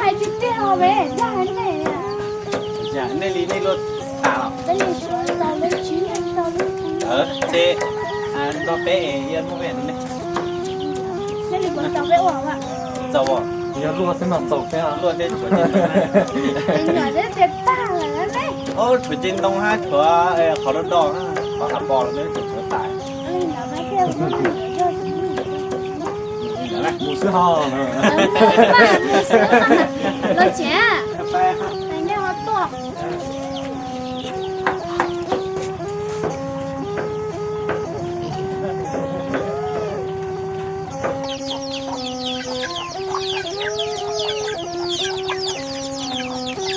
Hais tiag tiag os, yog hais nej. Yog nej li nej luaj tas los? Peb li suav tau lub tsib, tau lub. Ces nrog peb es yog muaj me ne. Nej li puas tau peb ua? Txaus os. Yog luaj xwb mas txaus peb, luaj thiab tshuav cev ntoo. Nyuam thiab tias tag lawm ne. Tshuav cev ntoo hab tshuav qhov do do, qhov has pos los ne tshuav tas. Mus xwb ho. Los tsev, nej ho tuaj.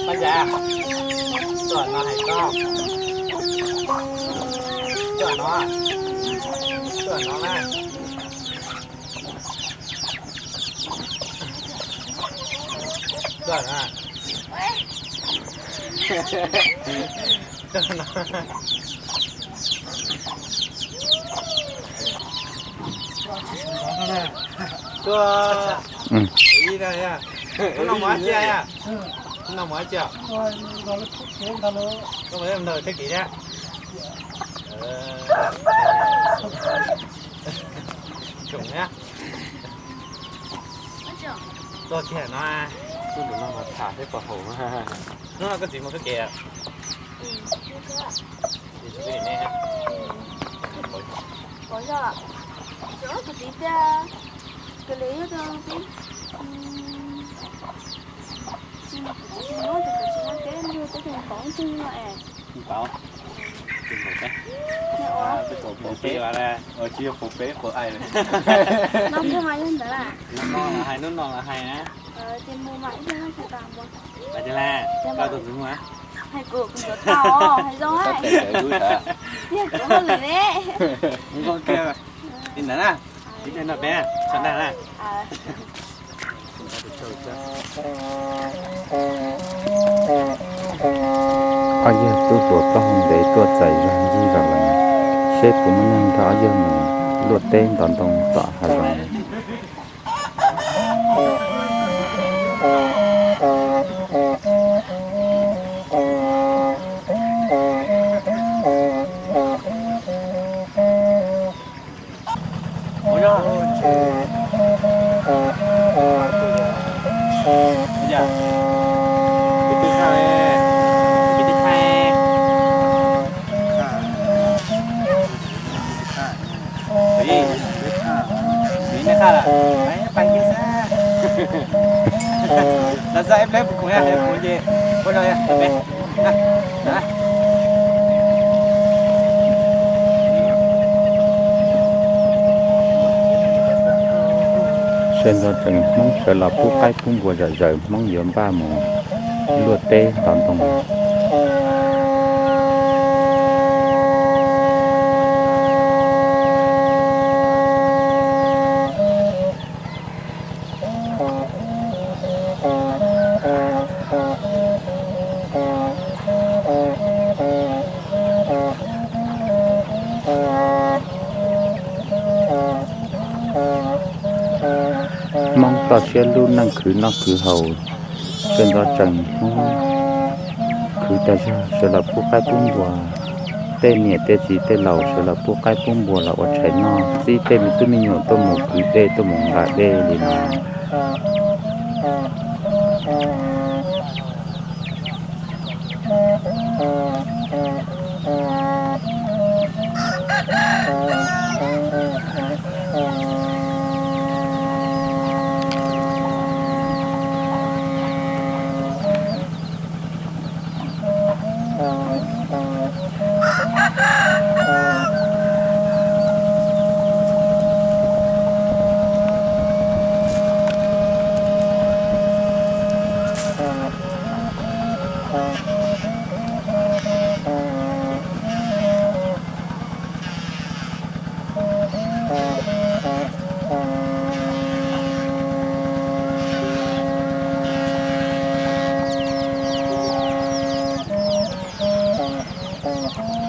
Paj Yas, tuaj no hais koj. Tuaj no, tuaj no na. Tuaj no. Tuaj no. Tuaj. Hnub no mus dab tsi? Hnub no mus dab tsi? Koj mus nrog tag kis thiab. Tsoom na. Tuaj kiag no. Hnub no mas tham thiab pom haum. Hnub no koj txiv mus txoj kev. Kuv txiv tias, kuv li yog rau peb, kuv txiv muab, kuv txiv muab teb nrog peb tus npaum tus no es. Npaum, tus npaum teb. Peb tus npaum peb, tsis yog npaum peb npaum ai lawm. No npaum mas yog ntawd. Hnub no los hais, hnub no los hais na. Ces mus mas ib pliag no kuv kam mus. Hais tias, koj tus ntxwv mus na. Hais kuv, kuv ntxuav tau, hais zoo. Tiag kuv hauj lwm ne. Zoo kiag. Li ntawd na. Ib pliag nrog peb sawv daws na. Ob yawg tub hluas taub hau ntev tuaj txais zog ncig zos los, seb puas muaj neeg nrog ob yawg mus luaj teb ntov ntoo tom hav zoov. Sawv ntxov tsees Hmoob sawv los pub qaib pub npua zom zaws, Hmoob yuav npaj mus luaj teb ntov ntoo. Hmoob toj siab lub neej khwv noj khwv haus, sawv ntxov tsees Hmoob khwv tas zog sawv los pub qaib pub npua. Tej niam tej txiv tej laus sawv los pub qaib pub npua los ua tshais noj, txib tej me tub me nyuam tuaj mus kwv dej tuaj mus nqa dej li no.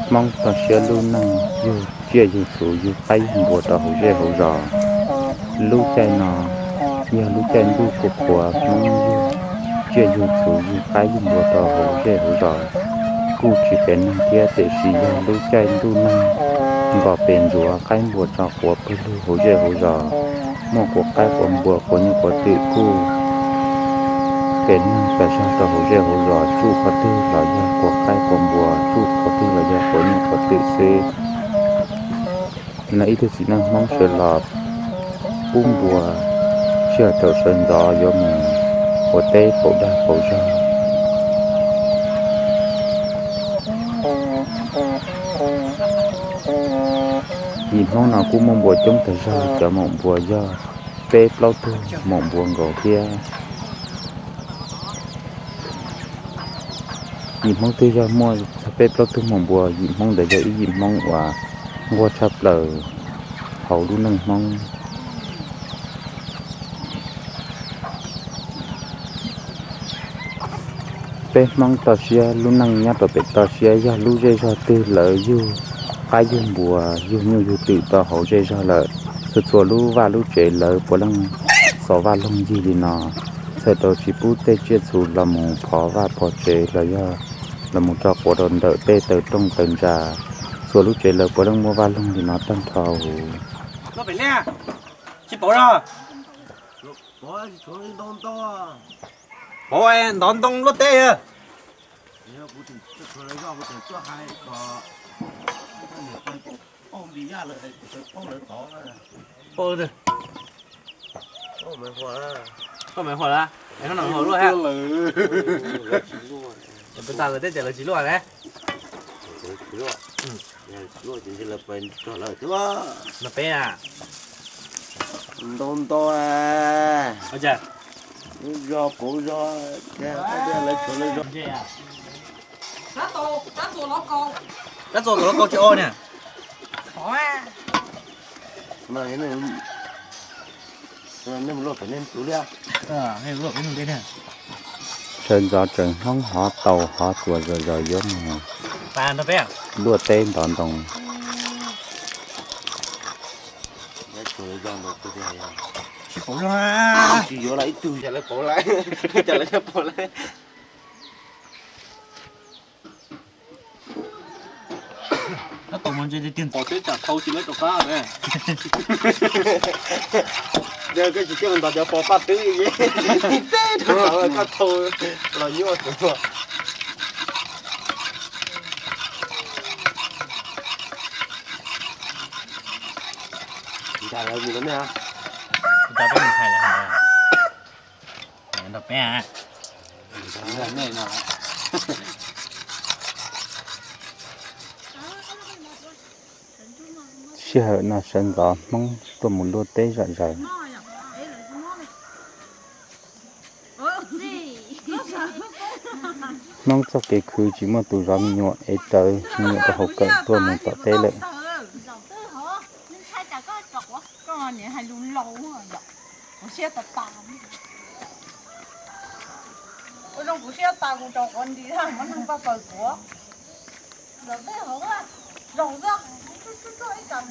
Hmoob toj siab lub neej yug tsiaj yug txhu yug qaib yug npua rau hauv zej hauv zos. Lub caij no yog lub caij ntuj qhuav qhuav, Hmoob yug tsiaj yug txhu yug qaib yug npua rau hauv zej hauv zos. Kuj tsis qias neeg thiab, tiam sis yog lub caij ntuj nag nqos pes ntsuav, qaib npua tso quav pawg lug hauv zej hauv zos. Muaj quav qaib quav npua quav nyuj quav twm kuj qias neeg tas zog rau hauv zej hauv zos, tsuj qhov twg los yog quav qaib quav npua, tsuj qhov twg los yog quav nyuj quav twm xwb. No ib tug txiv neej Hmoob sawv los pub npua Sij hawm thaum sawv ntxov yuav mus ua teb pauv dag pauv zog. Yim Hmoob no kuj muaj npua coob tag zog, cov maum npua yog peb plaub tug maum npua nkaus thiab. Yim Hmoob twg yog muaj txog peb plaub tug maum npua, yim Hmoob ntawd yog ib yim Hmoob uas nquag tshaj plaws hauv lub neej Hmoob. Peb Hmoob toj siab, lub neej nyob rau pem toj siab, yog lub zej zog twg lawv yug qaib yug npua, yug nyuj yug twm rau hauv zej zog lawm. Txhua txhua lub vaj lub tsev lawv puav leej txo vaj loog ncig li no, txhawm rau tsis pub tej tsiaj txhu los mus phov vaj phov tsev los yog los mus tso quav rau ntawm tej taw rooj taw ntsa. Txhua lub tsev lawv puav leej muaj vaj loog li no tag nrho huv. Tsis pauv zog. Pauv ntov ntoo luaj teb. Pauv, koj me hua lawm, es koj no hua luaj. Peb tas lawv tej tias lawv tsis luaj ne. Luaj ces lawv pais nrog lawm thiab. No peb a. Ntau ntau. Ua cas? Zog pauv zog, lawv tshuav lawv zog. Rab txuas los kaus tsis o niam. Sawv ntxov tseem Hmoob hov tau hov txuas zog zog yuav mus luaj teb ntov ntoo. Tsis yuav los ib tug, cas lawv pauv lawm, cas lawv pauv lawm. Koj tsis coj ntov cov pos paj twb, koj thau los nyuaj xwb. Nta lawv mus lawv ne. Nta peb mus hais lawv hais. Nta peb a. Sij hawm no sawv ntxov Hmoob tuaj mus luaj teb zom zaws. Hmoob txoj kev khwv tsis muaj tus zov me nyuam es raws me nyuam rau hauv kawm tuaj mus tom teb lawm.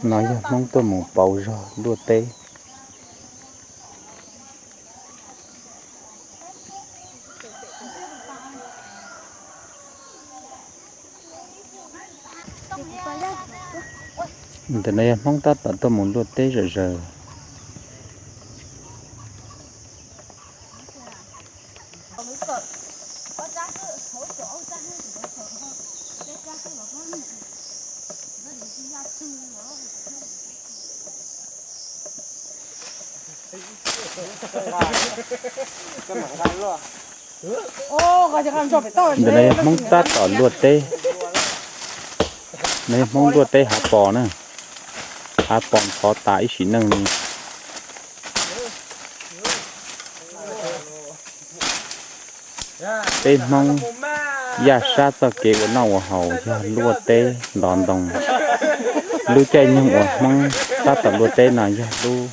No yog Hmoob tuaj mus pauv zog luaj teb. Ntawm no yog Hmoob tab tom tuaj mus luaj teb zom zaws. Ntawm no yog Hmoob tab tom luaj teb. No yog Hmoob luaj teb hav pos na. Hav pos nthov tas ib sim neej li. Peb Hmoob yaj sab txoj kev ua noj ua haus yog luaj teb ntov ntoo. Lub caij nyoog uas Hmoob tab tom luaj teb no yog lub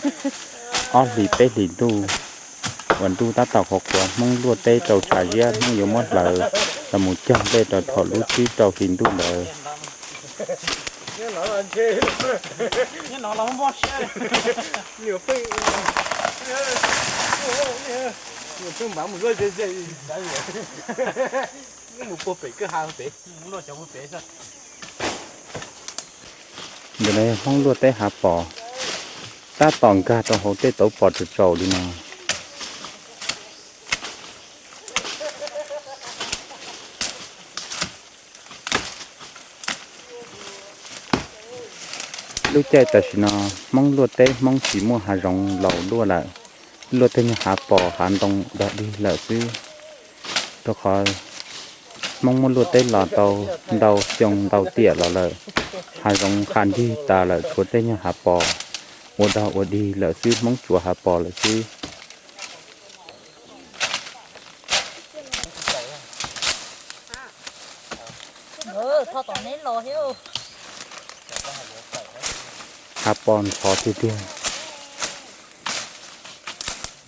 ob hlis peb hlis ntuj, uas ntuj tab tom qhuav qhuav, Hmoob luaj teb rau tshav ziab, Hmoob yuav muab hlawv los mus cog nplej rau thaum lub tsib rau hli ntuj ntawd. Ntawm no yog Hmoob luaj teb hav pos, tab tom nkag rau hauv tej tauv pos tsaus tsaus li no. Lub caij tam sim no Hmoob luaj teb, Hmoob tsis muaj hav zoov laus luaj lawm. luaj tej nyuag hav pos hav ntoo dog dig lawm xwb. Rau qhov Hmoob muab luaj teb los tau ntau xyoo ntau tiam los lawm, hav zoov qha nrig tas lawm, tshuav tej nyuag hav pos ua dog ua dig lawm xwb, Hmoob tsuav hav pos lawm xwb. Hav pos ntxhov tiag tiag.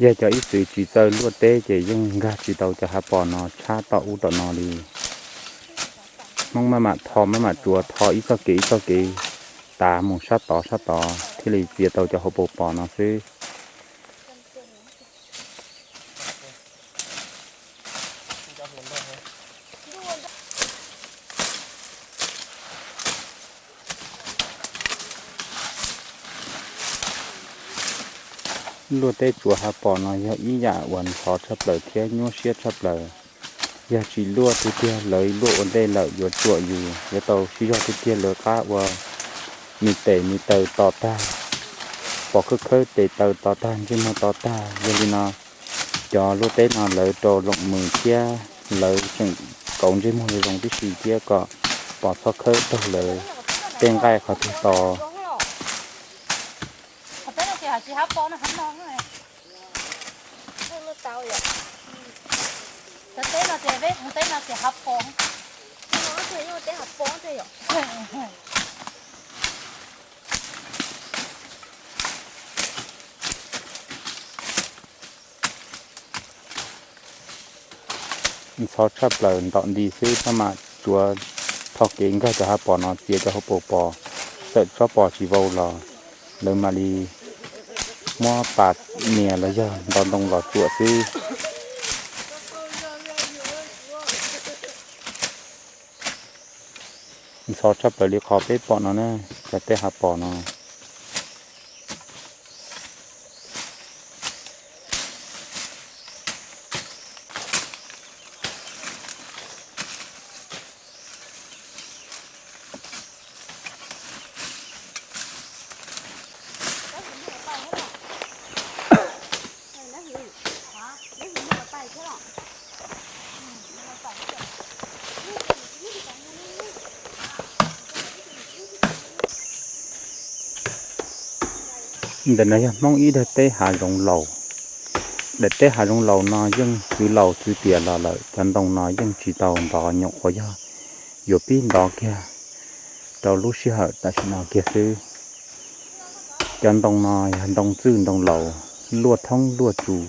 Yog cov ib txwm tsis txawj luaj teb ces yeej nkag tsis tau cov hav pos no tshab tom ub tom no li. Hmoob maj mam tho maj mam tsuav, tho ib txoj kev ib txoj kev tav mus sab tod sab tod thiaj li txiav tau cov hauv paus pos no xwb. Luaj teb tsuav hav pos no yog ib yam uas ntxhov tshaj plaws thiab nyuaj siab tshaj plaws. Yog tsis luaj tiag tiag, lawv luaj ua ntej lawm yuav tsuam yus, yuav tau sib zog tiag tiag lawv qab ua me tes me taw to tag, pos khawb khawb tes taw to tag, ntsej muag to tag. Yog li no cov luaj teb no lawv rau loos mws thiab lawv tseem kauv ntsej muag zoo zoo tib si thiab kom pos txhob khawb raug lawv tej nqaij qhov twg to. Ntxhov tshaj plaws, ntom nti xwb, maj mam tsuav tho kev nkag cov hav pos no txiav cov hauv paus pos, txawm tsob pos tsis vau los lawv mam li muab pas nias los yog ntov ntoo los tsuam xwb. Ntxhov tshaj plaws li qhov peb pom no na, cov teb hav pos no. Ntawm no yog Hmoob ib daim teb hav zoov laus. Daim teb hav zoov laus no yeej txwv laus txwv tias los lawm, cov ntoo no yeej tsis tau ntov, nyuam qhuav yog yuav pib ntov kiag rau lub sij hawm tam sim no kiag xwb. Cov ntoo no yog ntoo txwj ntoo laus, luaj thoob luaj tsus.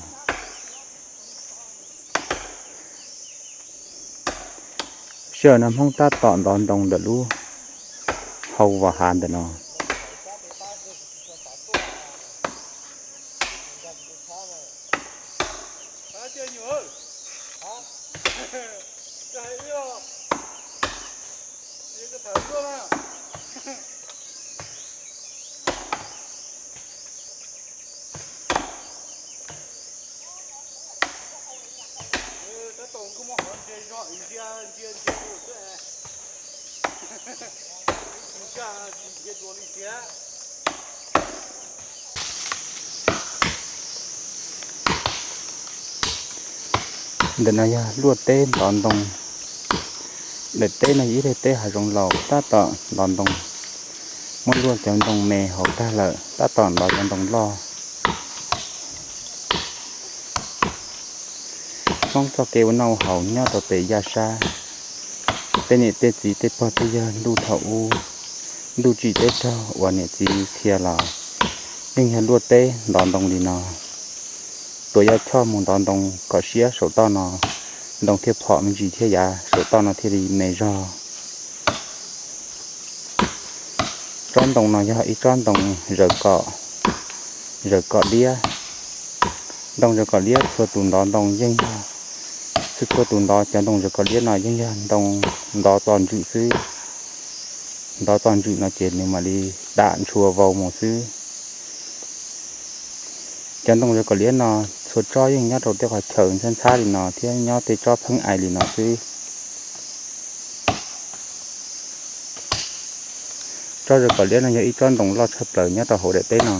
Sij hawm no Hmoob tab tom ntov ntoo ntawm lub hau vas hav ntawm no. Ntawm no yog luaj teb ntov ntoo. Daim teb no yog ib daim teb hav zoov laus tab tom ntov ntoo, muab luaj cov ntoo me haus tag lawm tab tom ntov cov ntoo loj. Hmoob txoj kev ua noj ua haus nyob rau pem yaj sab, tej niam tej txiv tej pog tej yawg ntuj thaum ub, ntuj tsim teb raug uas niam txiv qhia los yeej yog luaj teb ntov ntoo li no. Tuav yaj choj mus ntov ntoo kom siab saum toj no, ntoo thiaj phom me ntsis thiab yav saum toj no thiaj li me zog. Tsob ntoo no yog ib tsob ntoo zaws kom, zaws kom liab. Ntoo zaws kom liab txhua tus ntov ntoo yeej yog, txhua txhua tus ntov cov ntoo zaws kom liab no yeej yog ntoo ntov txo ntswm xwb. Ntov txo ntswm no ces nws mam li dam ntshua vau mus xwb. Cov ntoo zaws kom liab no txhua tsob yeej nyob rau tej qhov chaw ntxhab ntxhab li no thiab nyob tej tsob pheeb ais li no xwb. Tsob zaws kom liab no yog ib tsob ntoo loj tshaj plaws nyob rau hauv daim teb no.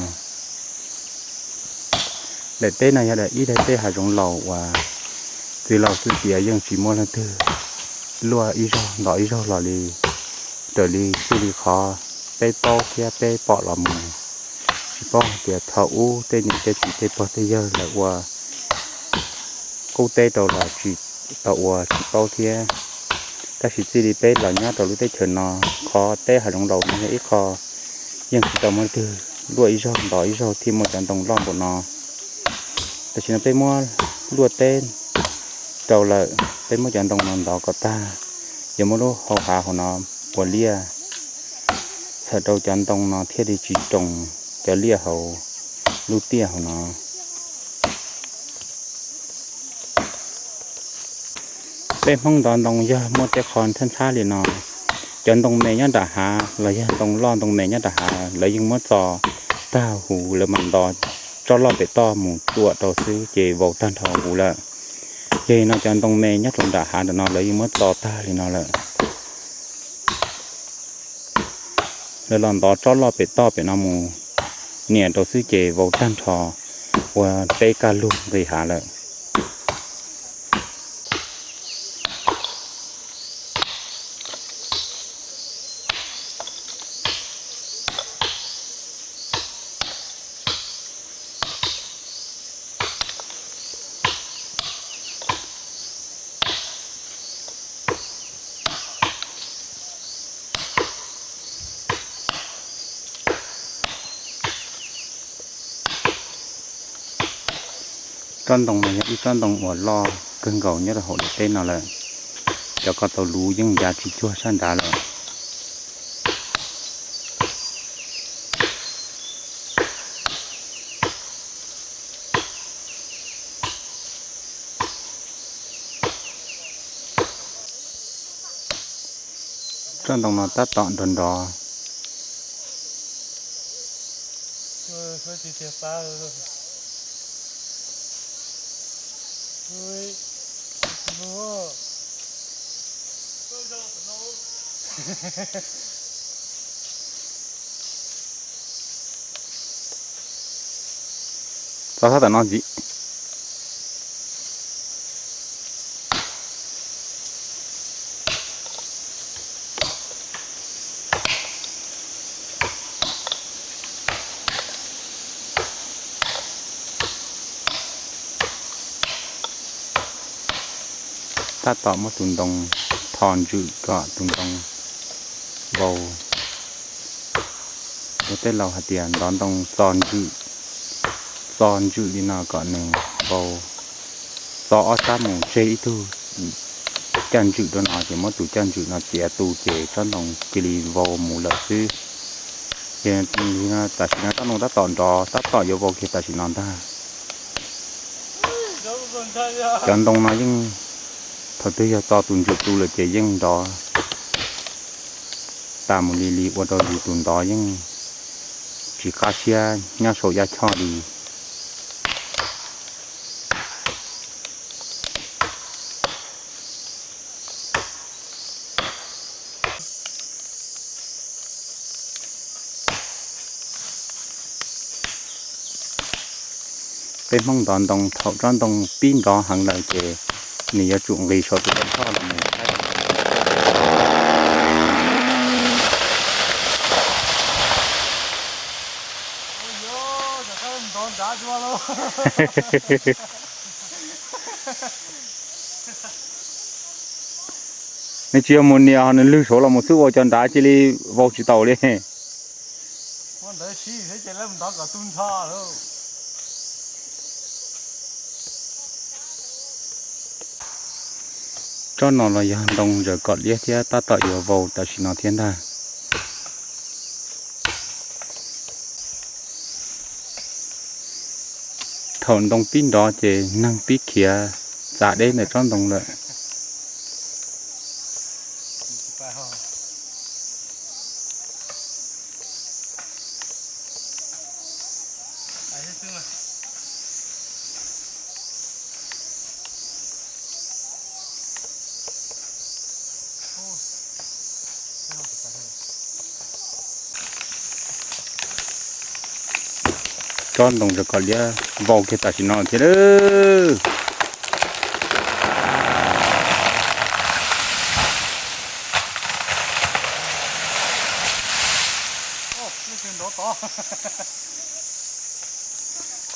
Daim teb no yog daim ib daim teb hav zoov laus uas txwv laus txwv tiav yeej tsis muaj leej twg luaj ib zaug ntov ib zaug los li, raws li xws li qhov peb paub thiab peb pom los mus. Tsis paub hais tias thaum ub tej niam tej txiv tej pog tej yawg lawv ua qub teb rau los tsis tau ua tsis paub thiab. Tab sis txij li peb los nyob rau lub teb chaws no, qhov teb hav zoov laus no yog ib qho yeej tsis tau muaj leej twg luaj ib zaug ntov ib zaug thiaj muaj cov ntoo loj npaum no. Tam sim no peb muab luaj teb rau lawm, peb muab cov ntoo no ntov kom tag, yuav muab lub hau hav hauv no ua liaj txhawm rau cov ntoo no thiaj li tsis roos cov liaj hauv lub tiaj hauv no. Peb Hmoob ntov ntoo yog muaj tej qho ntxhab ntxhab li no, cov ntoo me nyob nram hav los yog ntoo loj ntoo me nyob nram hav lawv yeej muab txo tag huv lawv mam ntov tsob loj pem toj mus tuam rau xwb ces vau tag nrho huv lawm. Yog li no cov ntoo me nyob rau nram hav ntawm no lawv yeej muab txo tag li no lawm. Lawv los ntov tsob loj pem toj pem no mus nias rau xwb ces vau tag nrho ua teb kaj lug nqis hav lawm. Tsob ntoo no yog ib tsob ntoo uas loj kawg nkaus nyob rau hauv daim teb no lawm. Cov ko taw luv yeej ncav tsis cuag sab nrad lawm. Tsob ntoo no tab tom nrov nrov. Txo sab tom no ntxiv. Tab tom muab tus ntoo tho ntswm kom tus ntoo vau. Ua tej laus hais tias ntov ntoo txo ntswm, txo ntswm li no kom nws vau. Txo ob sab mus tseg ib tug caj ntswm rau no ces muab tus caj ntswm no txiav tu ces tsob ntoo cia li vau mus lawm xwb. Ces tam sim no tsob ntoo tab tom nrov tab tom yuav vau kiag tam sim no ntag. Cov ntoo no yeej thaum twg yog txo tus ntswm tu lawm ces yeej nrov tas mus li li ua rau yus tus ntov yeej tsis qab siab nyob saum yaj choj li. Peb Hmoob ntov ntoo thaum tsob ntoo pib nrov heev lawm ces nws yuav tsum nqis saum tus yaj choj los mus. Nws tsis yog mus nias ho nws lwg saud los mus xwb ua cov nrad cia li vau tsis taus li. Tsob no los yog ntoo zaws kom liab thiab tab tom yuav vau tam sim no thiab ntag. Thaum ntoo pib nrov ces neeg pib khiav txav deb ntawm tsob ntoo lawm. tsob ntoo zoo kom liab vau kiag tam sim no thiab lawm.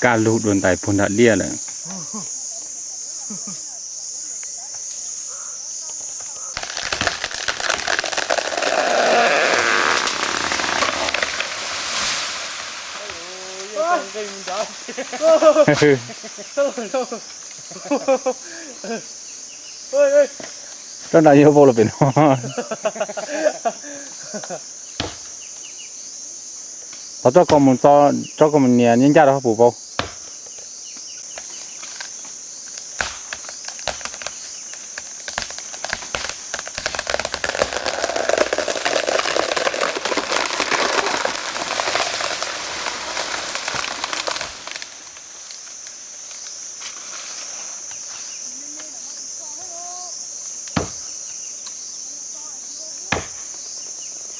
Kaj lug dua ntais puag nram liaj lawm. Tsob nrad yuav vau los pem no. Thov tsob ko mus txo, tsob ko mus nias ncaj rau hauv pus vau.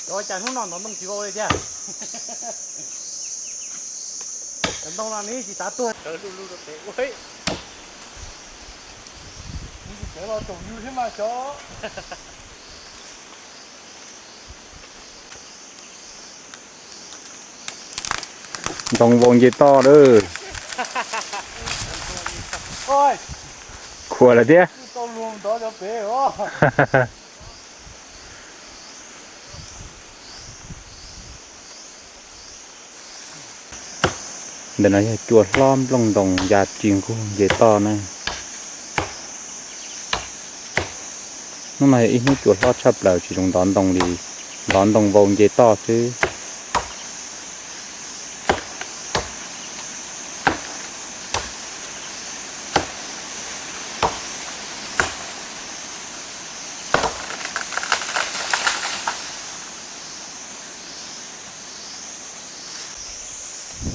Ua cas hnub no ntov ntoo tsis vau li tiag? Cov ntoo no nws tsis tav tuag. Sawv lug lug rau pem ua, nws tsis sawv los tsoom yus thiab mas xyov. Ntoo vau nce toj lawm. Khuam lawm thiab. Ntawm no yog cua hlob nplooj ntoo ya tsis nqug nce toj na. Hnub no yog ib hnub cua hlob tshaj plaws tsis zoo ntov ntoo li, ntov ntoo vau nce toj xwb.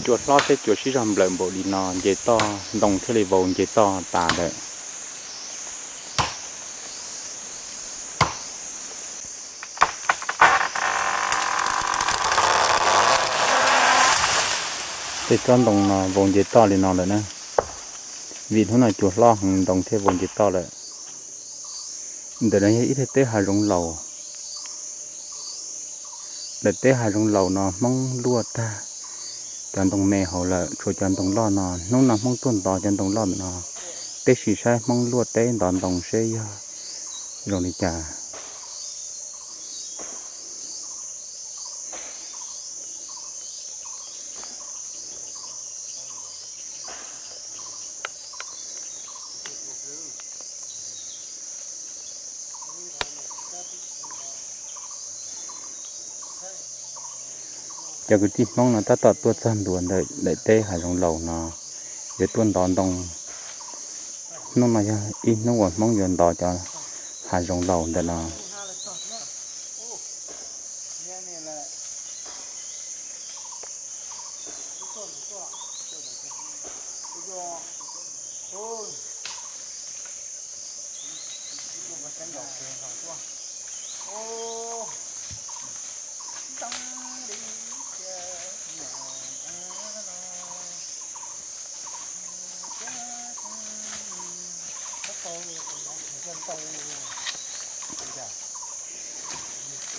Cua hlob thiab cua sib zog nplawm npaum li no nce toj ntoo thiaj li vau nce toj tas lawm. Tej tsob ntoo no vau nce toj li no lawm na, vim hnub no cua hlob heev ntoo thiaj vau nce toj lawm. Ntawm no yog ib teg teb hav zoov laus. Daim teb hav zoov laus no Hmoob luaj tag cov ntoo me hauv lawm, tshuav cov ntoo loj no. Hnub no Hmoob tuaj ntov cov ntoo loj ntawm no, peb sim saib Hmoob luaj teb ntov ntoo seb yog zoo li cas. Cov kwv tij Hmoob no tab tom tuaj txog ntua ntawm daim teb hav zoov laus no, yuav tuaj ntov ntoo. Hnub no yog ib hnub uas Hmoob yuav ntov cov hav zoov laus ntawm no.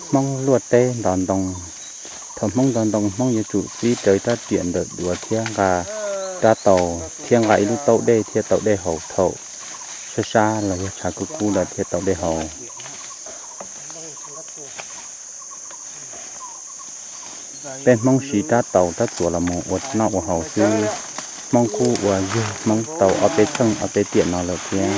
Hmoob luaj teb ntov ntoo. Thaum Hmoob ntov ntoo, Hmoob yuav tsum txib rawv rab riam ntawm duav thiab nqa rab taus thiab nqa ib lub taub dej thiab tau dej haus thaum sab sab los yog tshav kub kub lawm thiaj tau dej haus. Peb Hmoob siv rab taus rab txuas los mus ua noj ua haus xwb. Hmoob kuj ua yug Hmoob tau ob peb txheej ob peb tiam no lawm thiab.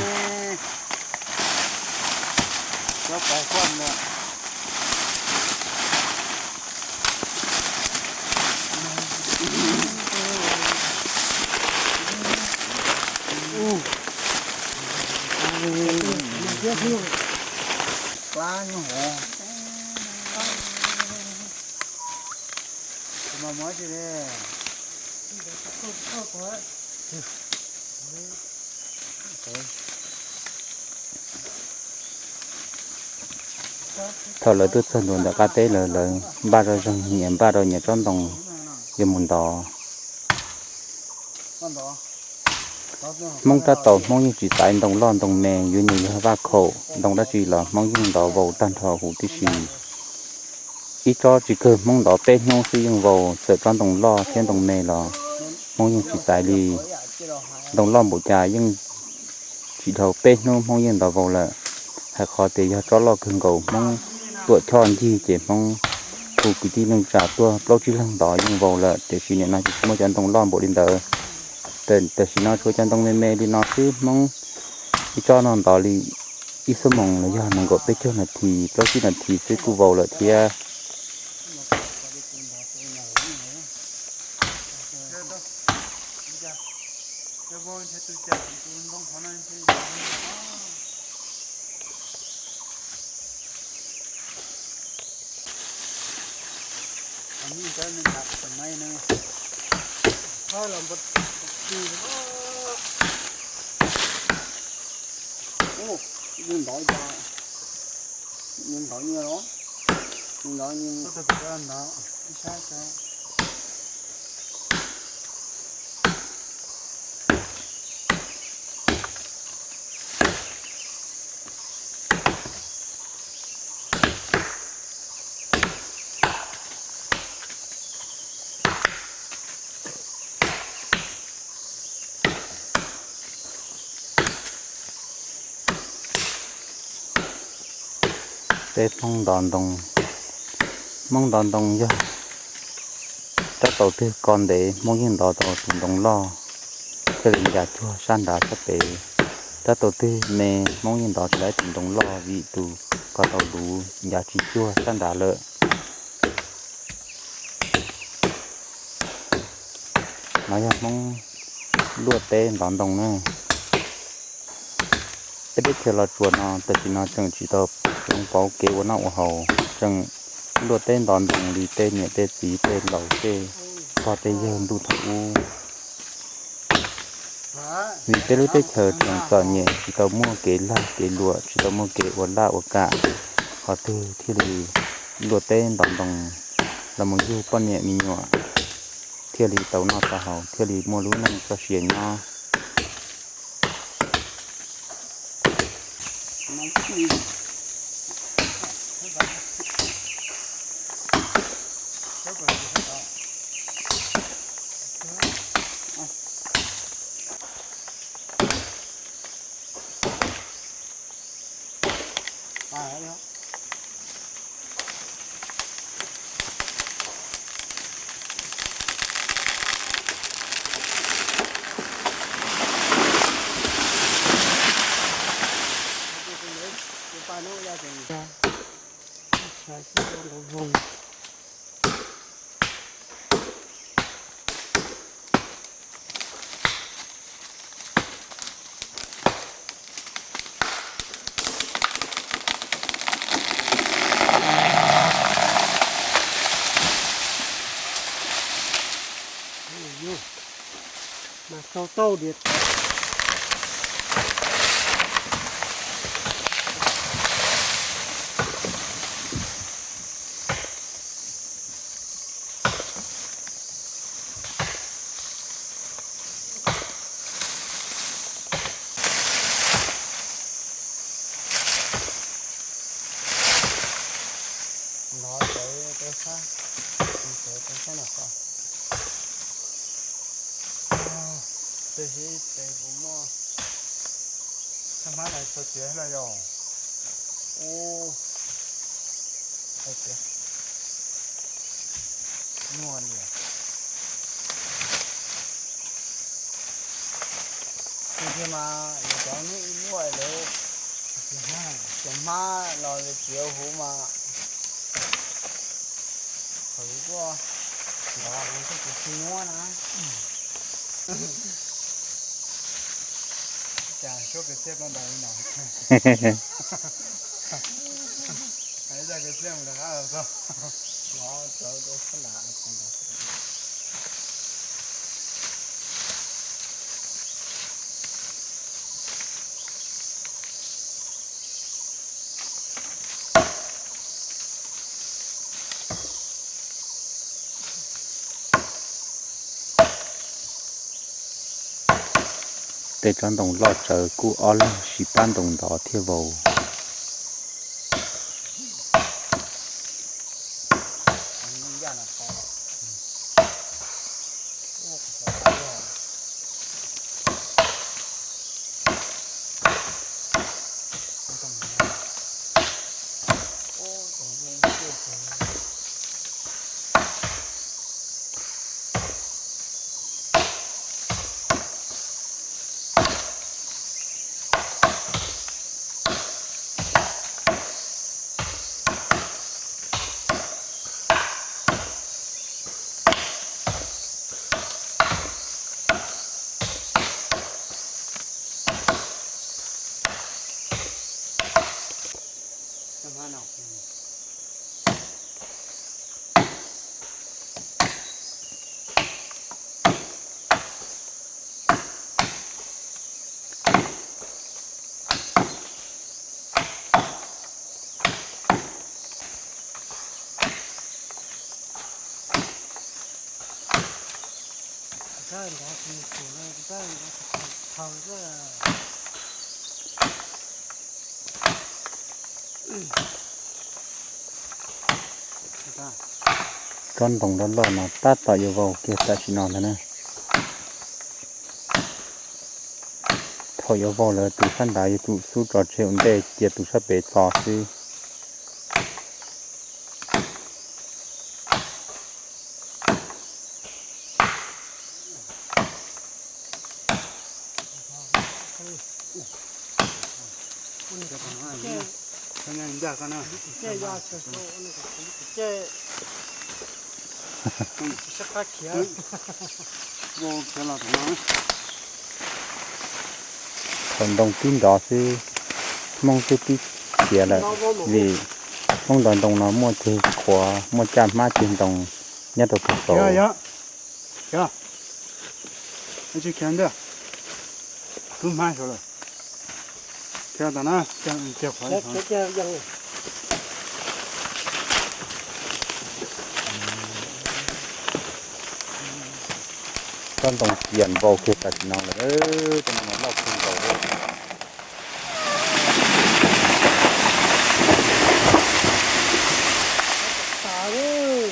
Thaum lawv tuaj txog ntua ntawm qab teb lawm, lawv npaj zoj zeeg nyias npaj rau nyias tsob ntoo yuav mus ntov. Hmoob tab tom, Hmoob yeej tsis xaiv ntoo loj ntoo me, yuav nyias yog vaj khaum ntoo dab tsi los Hmoob yeej ntov vau tag nrho huv tib si. Ib tsob tsis kawg Hmoob ntov peb hnub xwb yeej vau, txawm tsob ntoo loj thiab ntoo me los Hmoob yeej tsis xaiv li. Ntoo loj npaum cas yeej tsis dhau peb hnub Hmoob yeej ntov vau lawm. Hais qhov tias yog tsob loj kawg nkaus Hmoob tuam choj ncig ces Hmoob hu kwv tij neej tsa tuaj plaub tsib leeg ntov yeej vau lawm, tiam sis nim no ces tsis muaj cov ntoo loj npaum li ntawd. Tam sim no tshuav cov ntoo me me li no xwb Hmoob ib tsob no ntov li ib xuab moos los yog nees nkaum peb caug nas this plaub tsib nas this xwb kuj vau lawm thiab. Ntov, ntov, ntov, ntov. Peb Hmoob ntov ntoo, Hmoob ntov ntoo yog rab taus twg ko ntev Hmoob yeej ntov tau tus ntoo loj thiaj li ncav cuag sab nrad sab pem. Rab taus twg me Hmoob yeej ntov tsis tau tus ntoo loj vim tus ko taus luv ncav tsis cuag sab nrad lawm. No yog Hmoob luaj teb ntov ntoo na. Peb teb chaws Los Tsuas no tam sim no tseem tsis tau tseev pauv kev ua noj ua haus, tseem luaj teb ntov ntoo li tej niam tej txiv tej laus tej pog tej yawg ntuj thaum ub. Vim peb lub teb chaws tseem txom nyem, tsis tau muaj kev lag kev luam, tsis tau muaj kev ua laj ua kam, qhov twg thiaj li luaj teb ntov ntoo los mus yug poj niam me nyuam, thiaj li tau noj tau haus, thiaj li muaj lub neej txoj sia nyob. Mas tau tau diam. Nov tawv tau sab, tawv tau sab no ko. Tab sis tes kuv muaj, txhaj hmab no tau txiav los yog. Ub, tau txiav. Nyuaj li. Tiag tiag mas yuav cov hnub ib muaj lawm, cov hmab los txiav huv mas qhwv tuaj, nrov no thiaj tsis nyuaj na. Cas suab kwv txhiaj koj ntaus li no. Ib zaj kwv txhiaj mus rov qab los txog. Nov txawv rau sab nrad. Tej tsob ntoo loj tsawv kuj ob leeg sib pab ntoos ntov thiab vau. Tsob ntoo loj loj no tab tom yuav vau kiag tam sim no ntag na. Thaum yuav vau lawm tus sab nrad yuav tsum xub tso tseg ua ntej cia tus sab pem txo xwb. Thaum ntoo tib nrov xwb, Hmoob twb tib khiav lawm, vim Hmoob ntov ntoo no muaj ceg qhuav, muaj caj hmab ceg ntoo nyob rau tog saud. Tsob ntoo cias npau kiag tam sim no lawm, tsob ntoo no loj kawg nkaus li.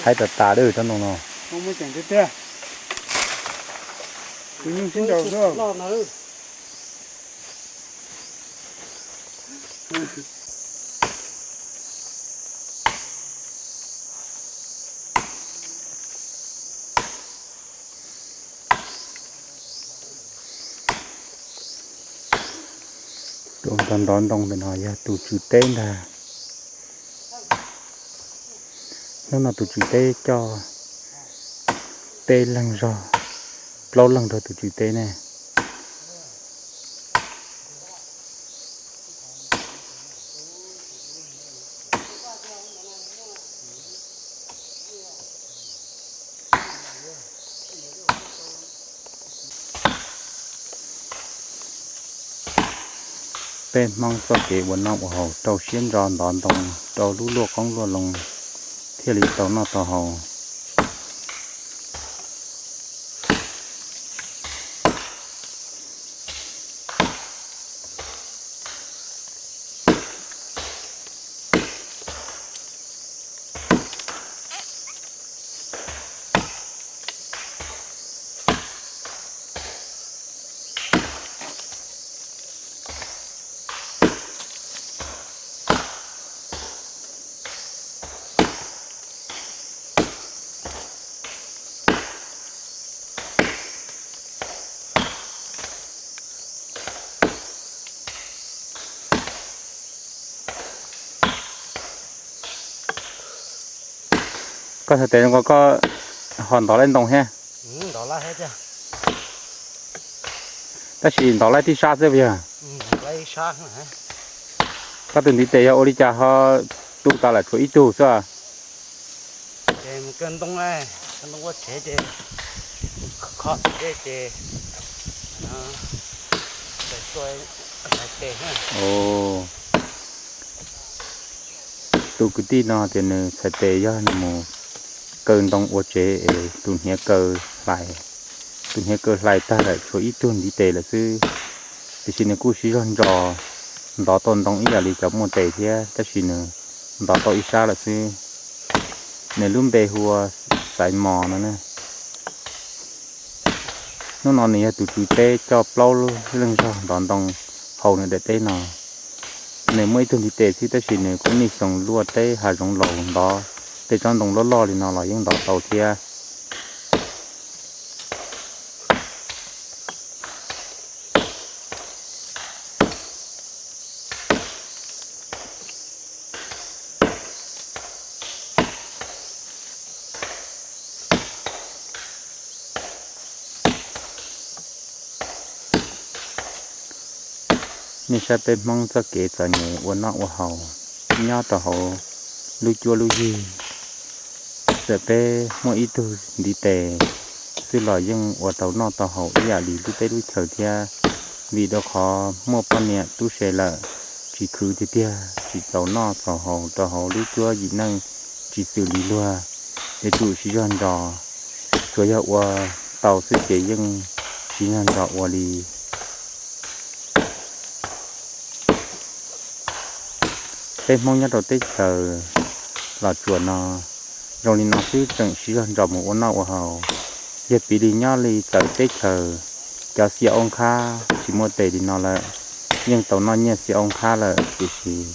Haib tas tas lawm tsob ntoo no. Tus ntov ntoo ntawm no yog tus tswv teb ntag. Hnub no tus tswv teb coj peb leeg zog, plaub leeg rau tus tswv teb ne. Peb Hmoob txoj kev ua noj ua haus rau siab ntso ntov ntoo, rau lub luaj qoob luaj loo thiaj li tau noj tau haus. Koj txhais tes zoo nkaus koj ho ntov laib ntoo thiab. Tab sis ntov laib tib sab xwb puas yog? Koj tus ntiv tes yog ua li cas ho tu tas lawm tshuav ib tug xwb? Tus kwv tij no tias nws txhais tes yog nws mus kaw ntoo ua tsev es tus hniav kaw hlais, tus hniav kaw hlais tag lawm tshuav ib tug ntiv tes lawm xwb. Tiam sis nws kuj siv zog ntsos ntov tau ntoo ib yam li cov muaj tes thiab, tab sis nws ntov tau ib sab lawm xwb. Nws lub npe hu ua Xaiv Mos no na. Hnub no nws yog tus tswv teb coj plaub leej zog ntov ntoo hauv nws daim teb no. Nws muaj ib tug ntiv tes xwb, tab sis nws kuj nij xyoo luaj teb hav zoov laus ntov tej tsob ntoo loj loj li no los yeej ntov tau thiab. Nej saib peb Hmoob txoj kev txom nyem ua noj ua haus nyob rau hauv lub cuab lub yig. Txawm peb muaj ib tug ntiv tes xwb los yeej ua tau noj tau haus ib yam li lub teb lub chaws thiab, vim rau qhov muaj poj niam tub se lawm, tsis khwv tiag tiag, tsis txaus noj txaus haus rau hauv lub cuab yim neej tsis xws li luag. Yuav tsum siv zog ntsos, tsuas yog ua tau xwb ces yeej siv zog ntsos ua li. Peb Hmoob nyob rau teb chaws Los Tsuas no, zoo li no xwb tseem siv zog ntsos mus ua noj ua haus. Yog piv li nyob li txawv teb chaws, cov xia ob nkhab tsis muaj tes li no lawm, yeej tau noj nyiaj xia ob nkhab lawm, tiam sis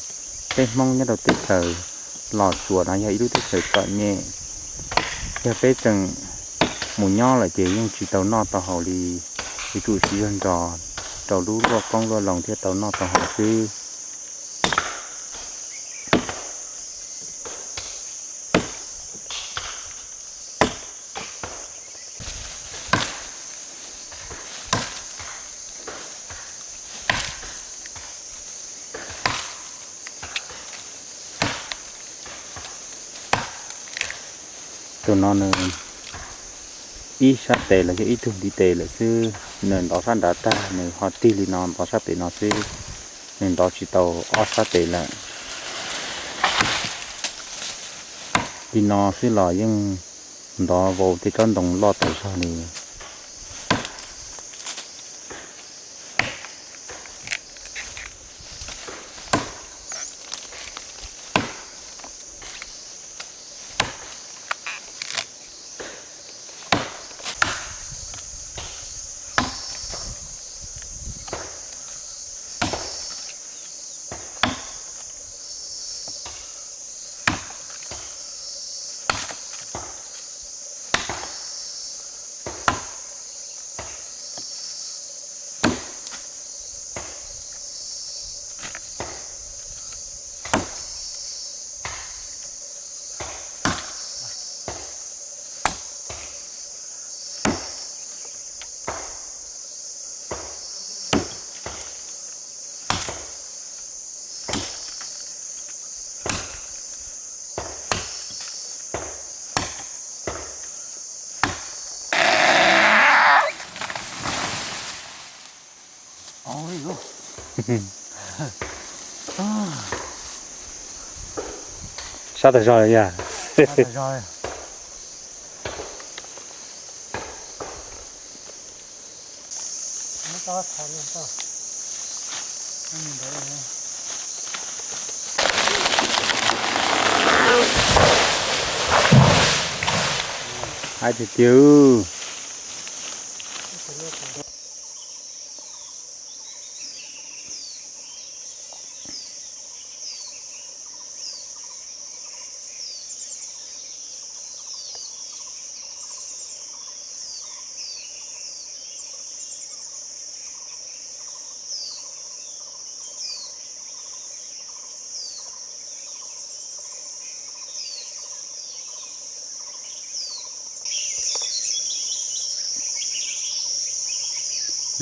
peb Hmoob nyob rau teb chaws Los Tsuas no yog ib lub teb chaws txom nyem. Yog peb tseem mus nyob lawm ces yeej tsis tau noj tau haus li. Yuav tsum siv zog ntsos rau lub luaj qoob luaj loo thiaj tau noj tau haus xwb. Tus no nws ib sab tes los yog ib tug ntiv tes lawm xwb, nws ntov sab nrad tag nws ho tig li no ntov sab pem no xwb, nws ntov tsis tau ob sab tes lawm. Li no xwb los yeej ntov vau tej tsob ntoo loj tas zog li. Sab tas zog li yog. Hais tiag tiag.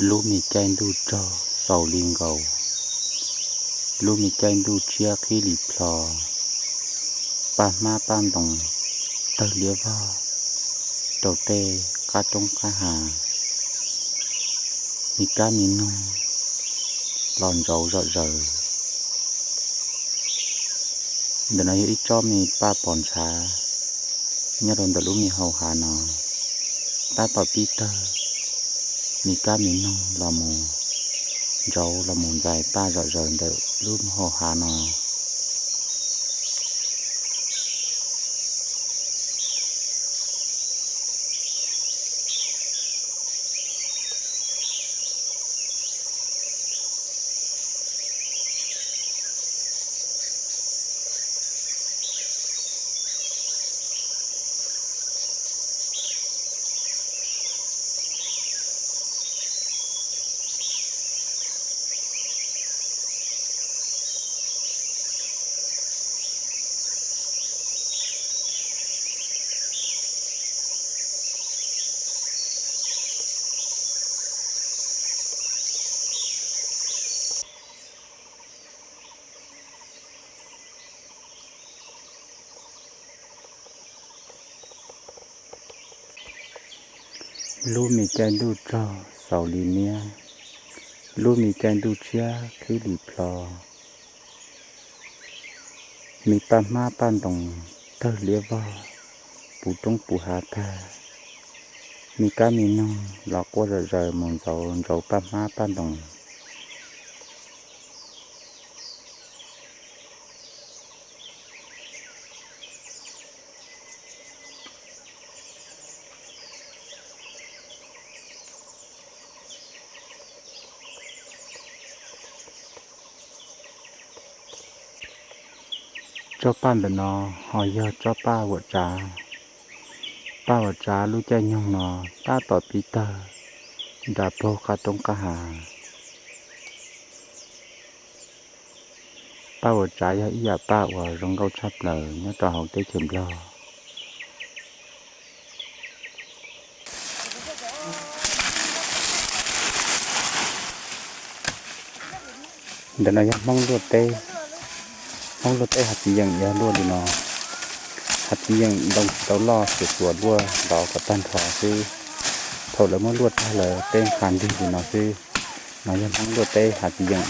Lub me caij ntuj rog xaus li nkaus, lub me caij ntuj tshiab qhib li plho, paj hmab paj ntoos tawg liab vog rau tej qab roob qab hav, me kab me noog los ntsauv zom zaws. Ntawm no yog ib tsob me paj pos ntshav nyob rau ntawm lub me hau hav no, tab tom pib tawg me kab me noog los mus. ntsauv los mus ntxais paj zom zaws ntawm lub hau hav no. Lub me caij ntuj tsaug xaus li niab, lub me caij ntuj tshiab khib li plho. Me paj hmab paj ntoos tawg liab vog puv roob puv hav tag. Me kab me noog los quaj zom zaws mus ntxauv ntsauv paj hmab paj ntoos. Tsob paj ntawm no ho yog tsob paj vuam tsav. Paj vuam tsav lub caij nyoog no tab tom pib tawg nram plaug qab roob qab hav. Paj vuam tsav yog ib yam paj uas zoo nkauj tshaj plaws nyob rau hauv teb chaws Nplog. Ntawm no yog Hmoob luaj teb. Hmoob luaj teb hav txiv yeem yog luaj li no. Hav txiv yeem ntoo tsis tau loj, xuas xuas luaj ntov kom tag nrho xwb. Thaum lawv muab luaj tag lawm teb nqha nrig li no xwb. No yog Hmoob luaj teb hav txiv yeem.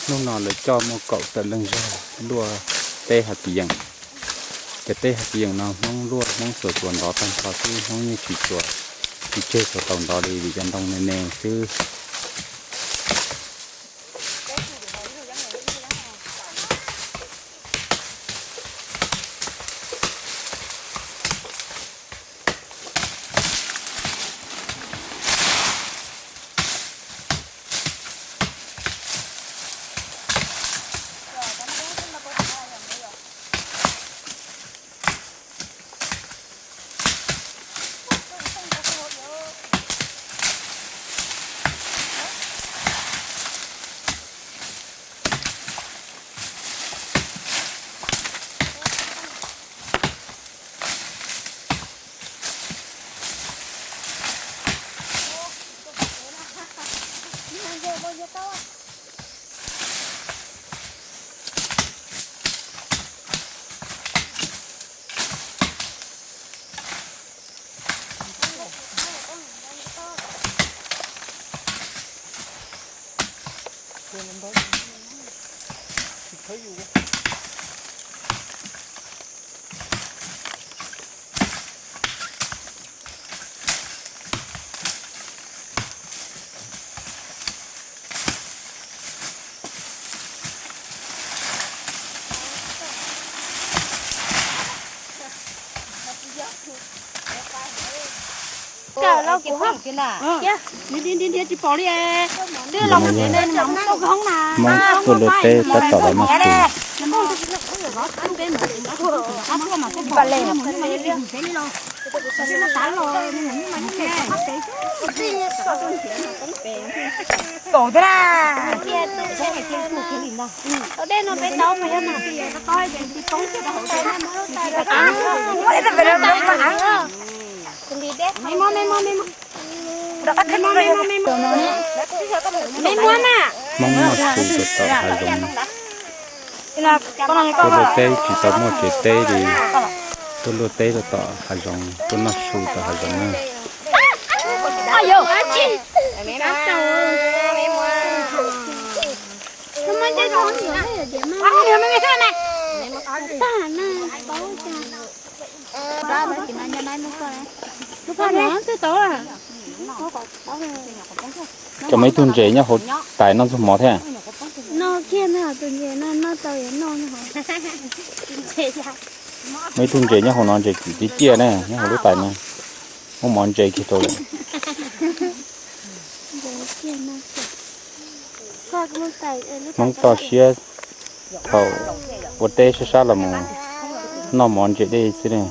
Hnub no lawv coj muaj kaum tawm leej zog luaj teb hav txiv yeem. Cov teb hav txiv yeem no Hmoob luaj, Hmoob xuas xuas ntov tag nrho xwb, Hmoob yeej tsis xuas, tsis tseg xuas tau ntov li vim cov ntoo me me xwb. Kawm lauj kuv ho. Nrhiav tsis pom li. Twb los mus tsev ne, mus tau hoob na. Hmoob tuaj luaj teb tab tom los noj su. Dej no peb tau mas yog na. Me muab na. Hmoob noj su rau tom hav zoov. Tuaj luaj teb tsis tau muaj tsev teb li, tuaj luaj teb rau tom hav zoov, tuaj noj su tom hav zoov na. Cov muaj ib tug ntses nyob hauv tais noj ntxuag mov thiab. Muaj ib tug ntses nyob hauv no, ntses kim tib ciaj na, nyob hauv lub tais no. Muaj mov ntses kiag rau lawm. Hmoob toj siab thaum ua teb sab sab los mus noj mov ntses dej xwb ne.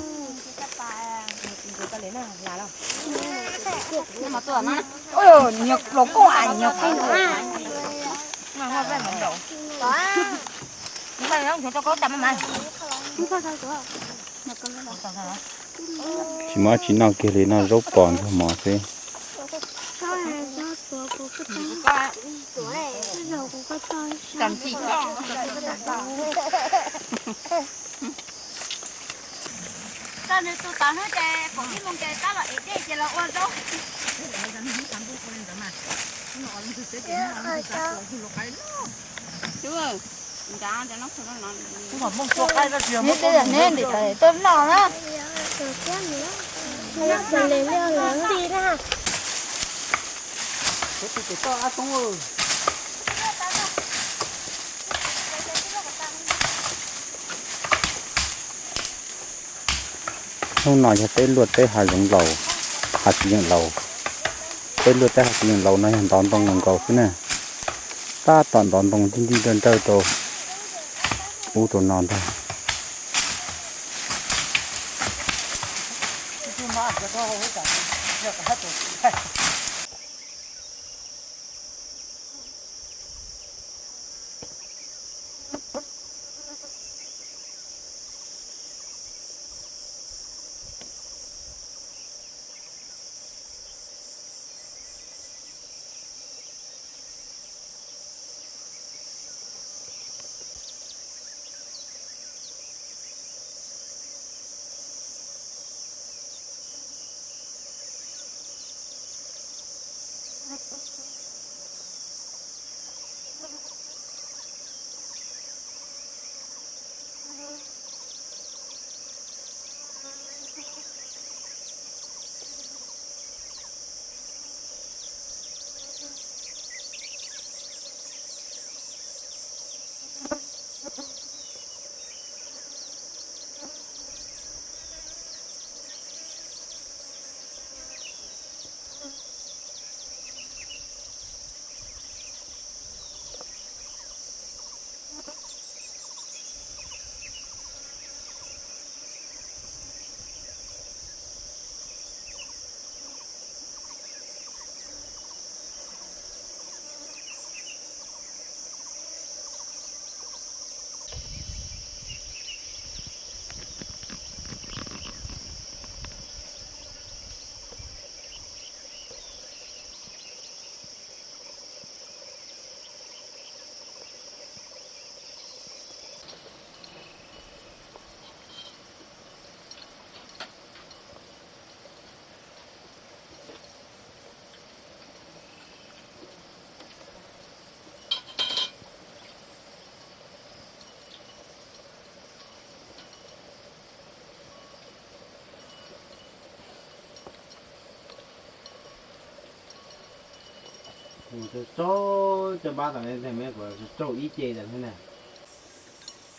Tsis muaj dab tsi noj kiag li, noj zaub pos ntxuag mov xwb. Hnub no yog peb luaj teb hav zoov laus, hav txiv yeem laus. Peb luaj teb hav txiv yeem laus no yog ntov ntoo nkaus xwb na. Tab tom ntov ntoo ntij ntij nrawj nrawj rau ub rau no ntag.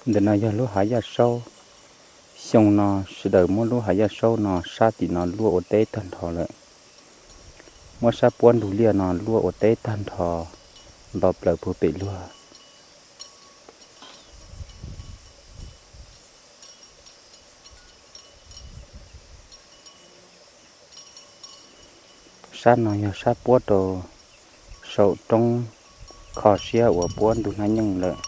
Ntawm no yog lub hav yaj saub. Xyoo no sawv daws muab lub hav yaj saub no sab tim no luaj ua teb tag nrho lawm. Muab sab puab ntug liaj no luaj ua teb tag nrho, nto plaws puag pem luag. Sab no yog sab puab rau saum roob kho siab uas puab ntug hnab nyeej lawm.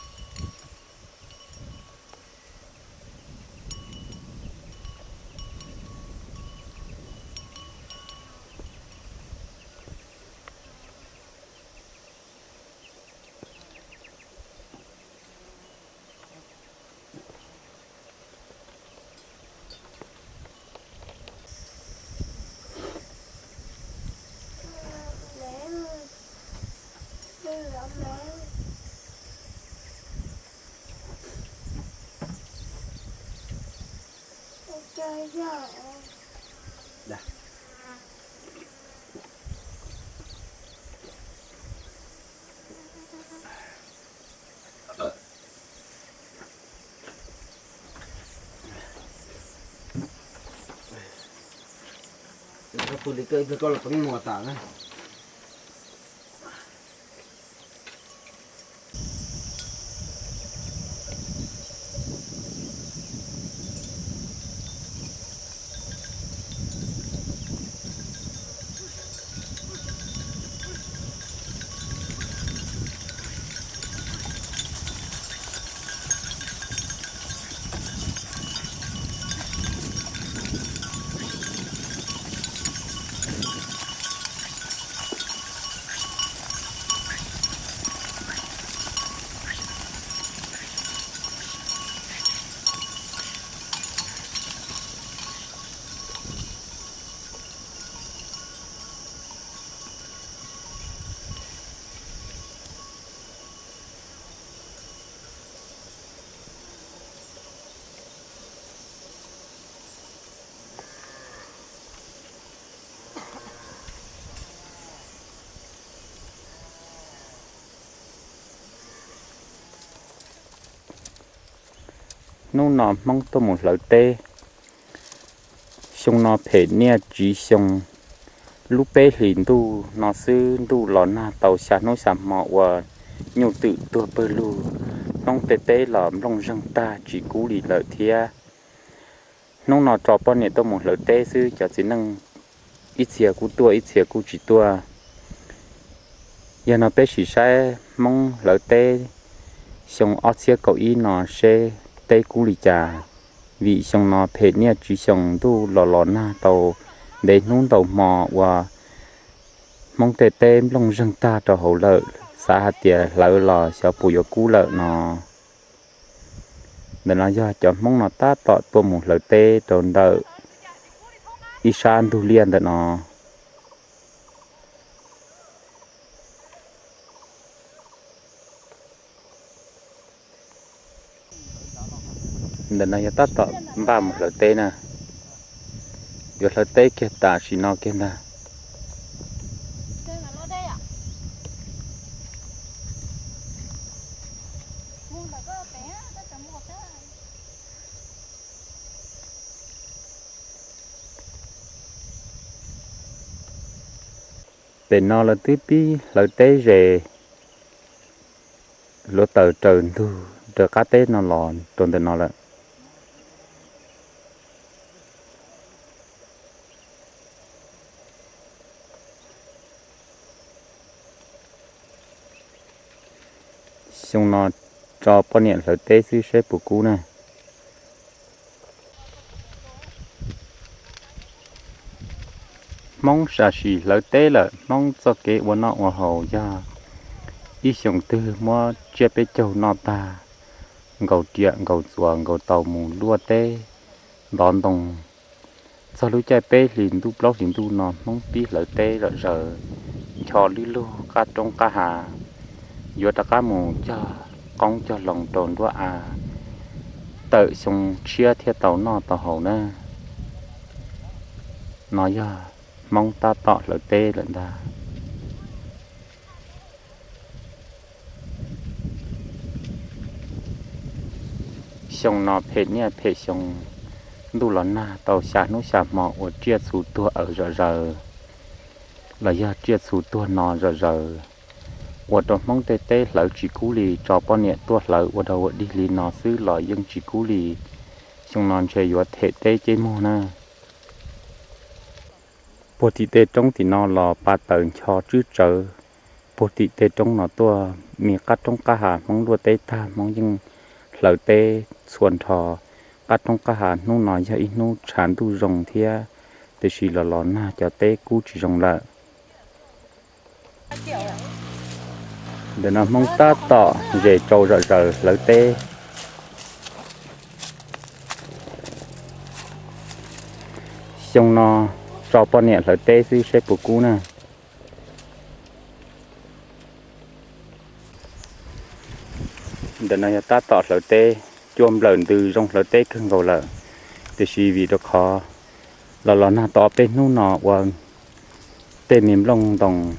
Tus li koj ib pliag koj los peb mus tas na. Hnub no Hmoob tuaj mus hlawv teb, xyoo no phem niaj tsiv xyoo, lub peb hlis ntuj no xwb ntuj los nag tau xya hnub xya hmo ua nyuj twm tuag pawg lug, Hmoob tej teb los nplooj zeeg tag tsis kub li lawm thiab. Hnub no tso poj niam tuaj mus hlawv teb xwb, cov txiv neej ib txhia kuj tuaj ib txhia kuj tsis tuaj. Yog no peb sim saib Hmoob hlawv teb xyoo ob txhiab kaum ib no seb teb kub li cas, vim xyoo no phem niaj tsiv xyoo ntuj los los nag tau ntev hnub ntau hmo ua Hmoob tej teb nplooj zeeg tag rau hauv lawm, xav hais tias hlawv los xyov puas yuav kub lawm no. Ntawm no yog cov Hmoob no tab tom tuaj mus hlawv teb rau ntawm ib sab ntug liaj ntawm no. Ntawm no yog tab tom npaj mus hlawv teb na, yuav hlawv teb kiag tam sim no kiag ntag. Pem no lawv twb pib hlawv teb ze, hluav taws raws ntug raws qab teb no los rau ntawm no lawm. Xyoo no tso poj niam hlawv teb xwb seb puas kub na. Hmoob sam sim hlawv teb lawm, Hmoob txoj kev ua noj ua haus yog ib xyoos twg muab tsiaj peb caug noj tag, nkaus riam nkaus txuas nkaus taus mus luaj teb ntov ntoo. Txog lub caij peb hlis ntuj plaub hlis ntuj no Hmoob pib hlawv teb zom zaws, ncho lwb lug qab roob qab hav, yuav rov qab mus cog qoob cog loo rau nruab av, tawm xyoo tshiab thiaj tau noj tau haus na. No yog Hmoob tab tom hlawv teb lawm ntag. Xyoo no phem niaj phem xyoo, ntuj los nag tau xya hnub xya hmo ua tsiaj txhu tuag awv zom zaws, los yog tsiaj txhu tuag no zom zaws, ua rau Hmoob tej teb hlawv tsis kub li. Tso poj niam tuaj hlawv ua dog ua dig li no xwb los yeej tsis kub li. Xyoo no ntshe yuav them teb ceb muag na. Puag tim tej roob tim no los pa taws ncho tswb tsawv. Puag tim tej roob no tuaj, me qab roob qab hav Hmoob luaj teb tag Hmoob yeej hlawv teb txhua nrho. Qab roob qab hav hnub no yog ib hnub tshav ntuj zoo thiab, tiam sis los los nag cov teb kub tsis zoo lawm. Ntawm no Hmoob tab tom zes tsau zom zaws hlawv teb. Xyoo no tso poj niam hlawv teb xwb seb puas kub na. Ntawm no yog tab tom hlawv teb, cua nplawm ntws zoo hlawv teb kawg nkaus lawm. Tiam sis vim rau qhov los los nag tau ob peb hnub no ua tej me nplooj ntoos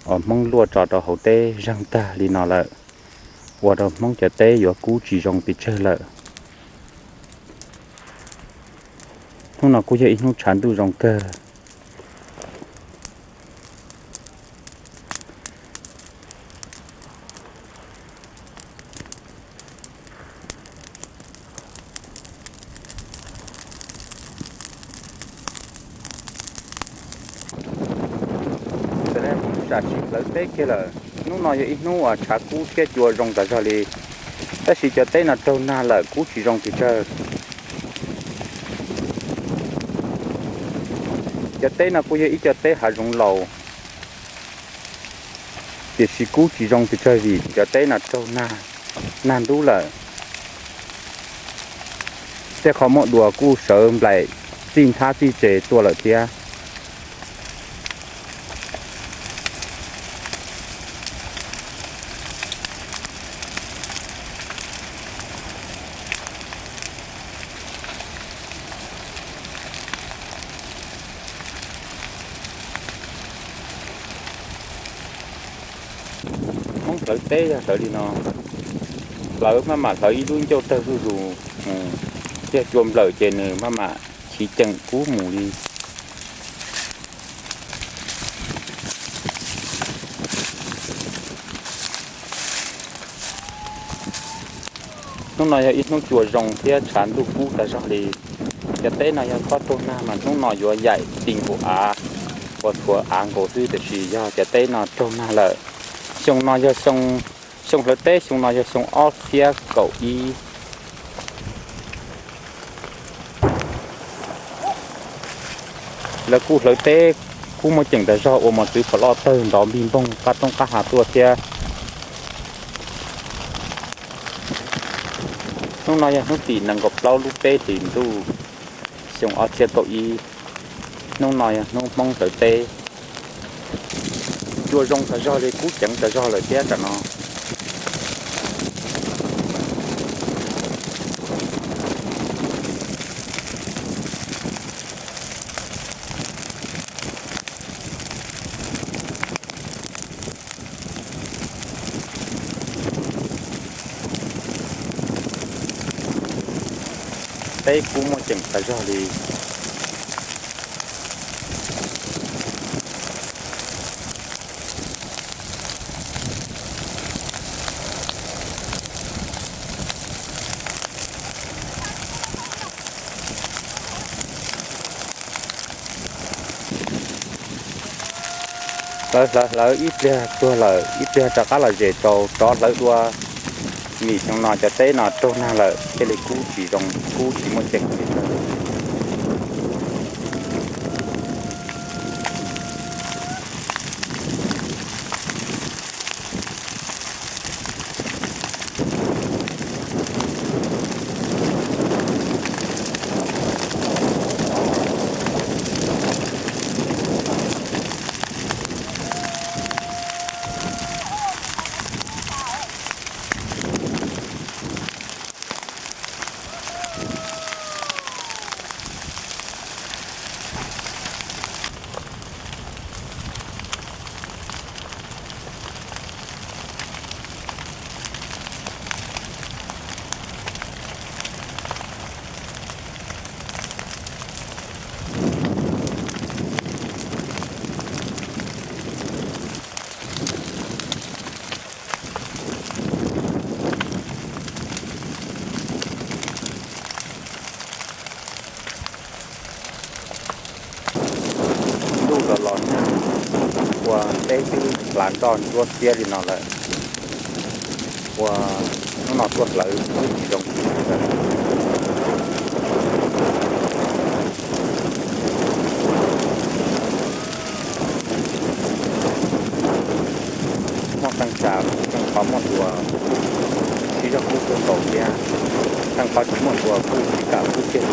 uas Hmoob luaj tso rau hauv teb zeeg tag li no lawm, ua rau Hmoob cov teb yuav kub tsis zoo pes tsawg lawm. Hnub no kuj yog ib hnub tshav ntuj zoo kawg. Tam sim hlawv teb kiag lawm. Hnub no yog ib hnub uas tshav kub thiab cua zoo tas zog li, tab sis cov teb no raug nag lawm kub tsis zoo pes tsawg. Cov teb no kuj yog ib co teb hav zoov laus, tiam sis kub tsis zoo pes tsawg vim cov teb no raug nag ntub lawm. Tej qhov muaj dua kuj sawv nplaim txij nthab txij tsev tuaj lawm thiab. Hmoob hlawv teb yog hlawv li no, hlawv maj mam hlawv ib lub ncauj tawg zuj zus, yog cua nplawm ces nws maj mam chiv ceem kub mus li. Hnub no yog ib hnub cua zoo thiab tshav ntuj kub tas zog li. Cov teb no yog txhob raug nag mas hnub no yuav yaim ti nkaus av uas tshuav av nkaus xwb, tiam sis yog cov teb no raug nag lawm. Xyoo no yog xyoo, xyoo hlawv teb xyoo no yog xyoo ob txhiab kaum ib. Lawv kuj hlawv teb kub muaj ceem tas zog ua mos txwv phom loj tawg ntov npig npoog qab roob qab hav tuaj thiab. Hnub no yog hnub tim nees nkaum plaub lub peb hlis ntuj xyoo ob txhiab kaum ib. Hnub no yog hnub Hmoob hlawv teb. Cua zoo tas zog li, kub ceev tas zog lawm thiab tam no. Teb kub muaj ceem tas zog li. Hlawv hlawv hlawv ib pliag tuag lawm, ib pliag rov qab los zes rau, rov hlawv dua. Vim xyoo no cov teb no raug nag lawm thiaj li kub tsis zoo, kub tsis muaj ceem li. Ntuj los los nag, ua teb twb hlav nroj ntsuab xiab li no lawm, ua hnub no tuaj hlawv twb tsis zoo. Muaj qee tsa, qee qhov muaj dua kuj sib zog kub tuaj nkaus thiab, qee qhov tsis muaj dua kuj tsis kam kub kiag.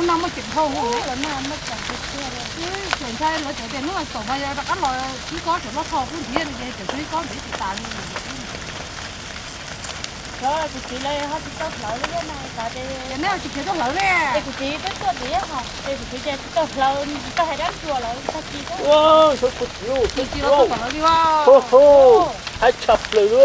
No muaj ceem dhau. Tseem ntshai lawv tseem tias hnub no txaus mas yog rov qab los ib kob tseem loj dhau qub ntiag li ces tseem tshuav ib kob ntiag tsis tas li. Kuv txiv lawv ho tsis tau hlawv li thiab na, xav tias neb tsis khiav tuaj hlawv ne. Es kuv txiv twb tuaj tias yog ho, es kuv txiv tias tsis tau hlawv, tsis tau hais dab tsi lawm tag kis xwb. Kuv txiv los txog tom lawv li os. Haib tshaj plaws li.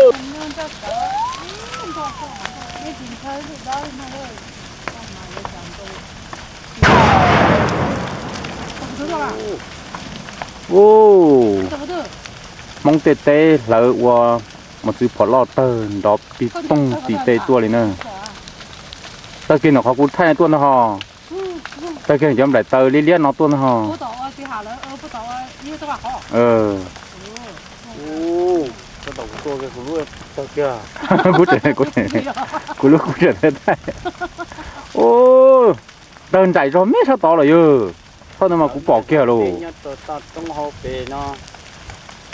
Ub, Hmoob tej teb hlawv ua mos txwv phom loj tawg nrov pig poog tim tej tuaj li na. Tawg kiag ntawm qhov kuv thaij tuaj ntag ho. Tawg kiag cov nplaim taws liab liab no tuaj ntag ho. Kuv lub kuv tseem thaij. Ub, tawg nraim zog me sab tod lawm yog. Thaum no mas kuv pom kiag lauj. Nyob rau toj roob hauv pes no,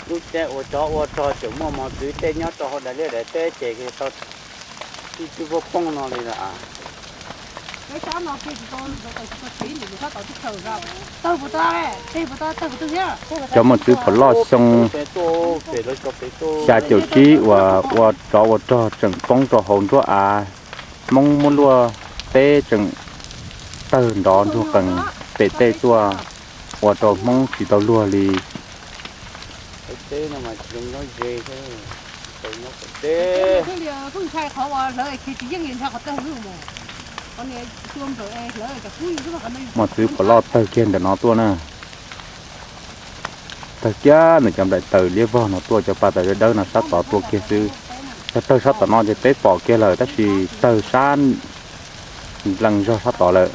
lub caij ua tsov ua rog tseem muaj mos txwv tej nyob rau hauv daim liaj daim teb ces tau tib tug voj pooj no li lawm. Cov mos txwv phom loj xyoo xya caum tsib uas ua tsov ua rog tseem poob rau hauv nruab av, Hmoob muab luaj teb tseem tawg nrov ntsuag qees pem tej tuaj, ua rau Hmoob tsis tau luag li. Mos txwv phom loj tawg kiag ntawm no tuaj na. Tawg kiag ntawm cov nplaim taws liab vog no tuaj, cov pas taws dawb dawb no sab tod tuaj kiag xwb. Yog tawg sab tom no ces peb pom kiag lawm, tab sis tawg sab nplees zog sab tod lawm.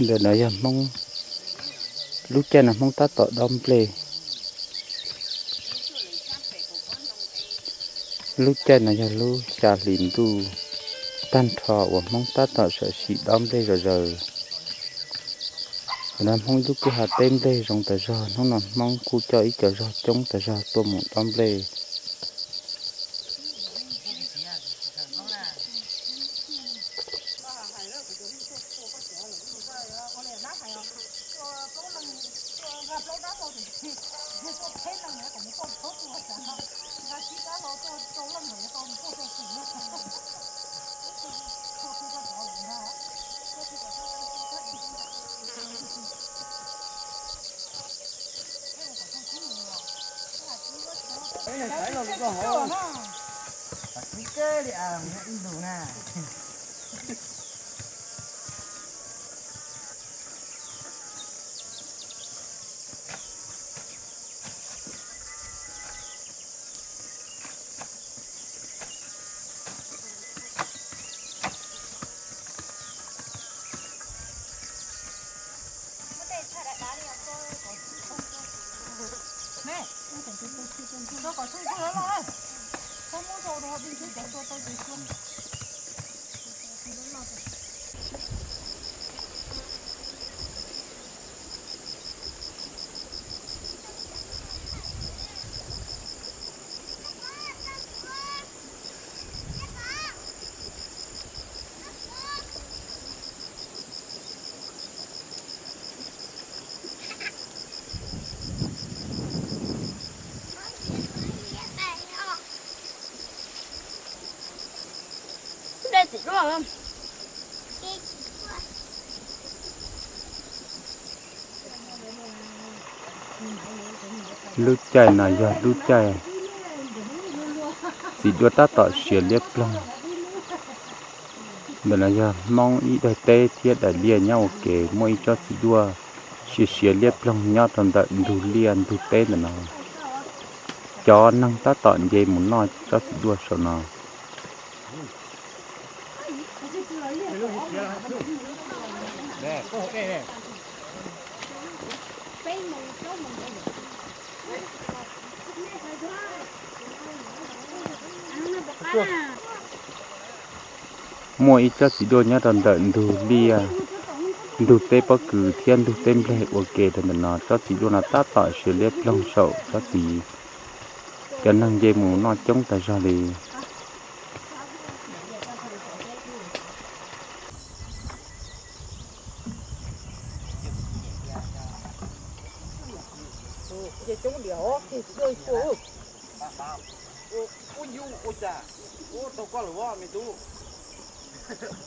Ntawm no yog Hmoob, lub caij no Hmoob tab tom dob nplej. Lub caij no yog lub xya hlis ntuj. tag nrho uas Hmoob tab tom sam sim dob nplej zom zaws. Thaum no Hmoob ib lub kwj ha teb nplej zoo tas zog, hnub no Hmoob kuj coj ib co zog coob tas zog tuaj mus dob nplej. Lub caij no yog lub caij txiv duaj tab tom siav liab ploog. Ntawm no yog Hmoob ib daim teb thiab daim liaj nyob ua ke, muaj ib tsob txiv duaj siav siav liab ploog nyob rau ntawm ntug liaj ntug teb ntawm no. Cov neeg tab tom nce mus noj tsob txiv duaj saum no. Muaj ib tsob txiv duaj nyob rau ntawm ntug liaj, ntug teb pob kws thiab ntug teb nplej ua ke rau ntawm no. Tsob txiv duaj no tab tom siav liab ploog saum tsob txiv, cov neeg nce mus noj coob tas zog li.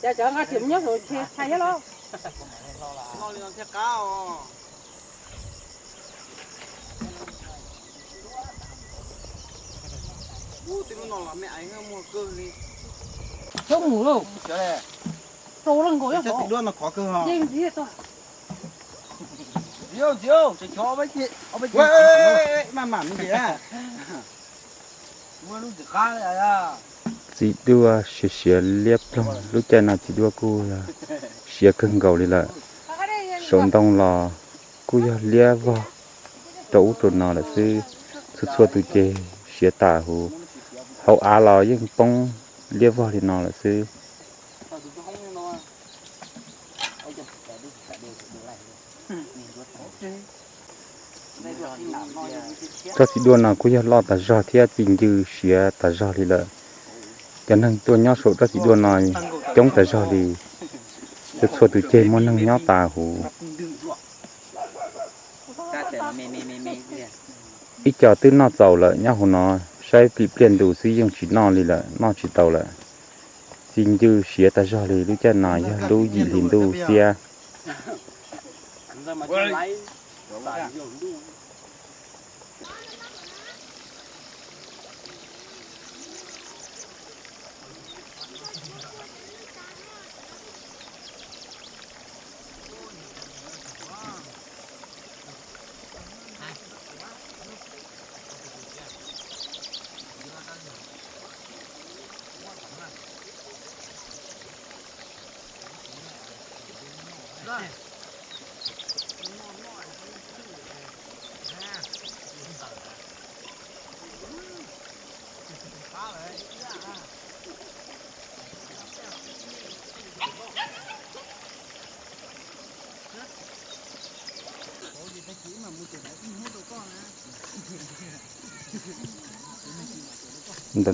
Cas cov nqa tsiam nyob saum tshais thiab los? Coob mus lauj. Rau leej nkaus yeej ntxiv tuaj. Txiv duaj siav siav liab ploog, lub caij no txiv duaj kuj yog siav kawg nkaus li lawm. Saum ntoo los kuj yog liab vog rau ub rau no lawm xwb. Txhua txhua tus ces siav tas huv, hauv av los yeej poob liab vog li no lawm xwb. Tsob txiv duaj no kuj yog loj tas zog thiab txi ncw siav tas zog li lawm. Cov neeg tuaj nyob saum tsob txiv duaj no coob tas zog li, txhua txhua tus ceg muaj neeg nyob tas huv. Ib co twb noj txaus lawm nyob hauv no, saib plim pliaj ntus xwb yeej tsis noj li lawm, noj tsis tau lawm. Txi ncw siav tas zog li, lub caij no yog lub yim hli ntuj xiab. Ntawm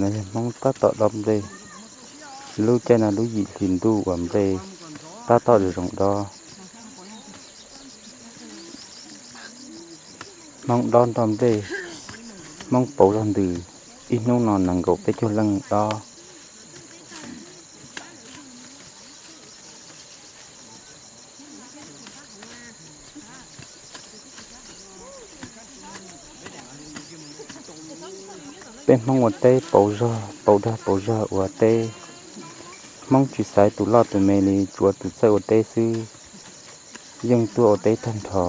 no yog Hmoob tab tom dob nplej. Lub caij no lub yim hlis ntuj uas nplej tab tom zoo dob. Hmoob dob nroj nplej, Hmoob pauv zog ntws, ib hnub no nees nkaum peb caug leej dob. Peb Hmoob ua teb pauv zog, pauv dag pauv zog ua teb. Hmoob tsis xaiv tus loj tus me li, tsuav tus txawj ua teb xwb. Yeej tuaj ua teb tag nrho,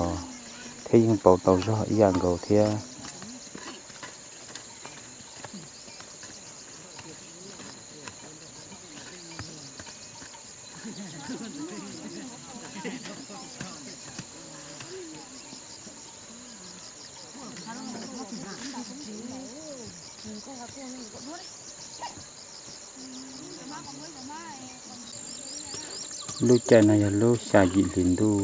thiab yeej pauv tau zog ib yam nkaus thiab. Lub caij no yog lub xya yim hlis ntuj,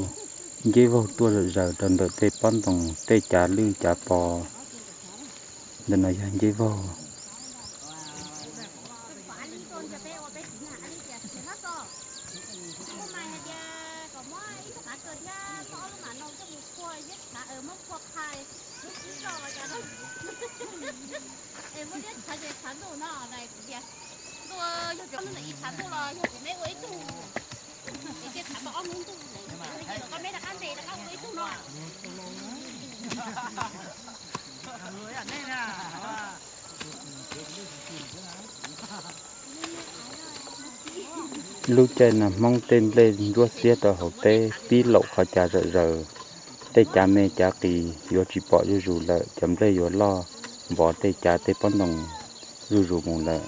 nceb vaug tuaj zom zaws rau ntawm tej pob ntoos tej cav lwj cav pos. Ntawm no yog nceb vaug. Lub caij no Hmoob tej nplej ntsuab xiab rau hauv teb, pib laum qhov cav zom zaws. Tej cav me cav qis yuav tsis pom zuj zus lawm, cov nplej yuav loj npov tej cav tej pob ntoos zuj zus mus lawm.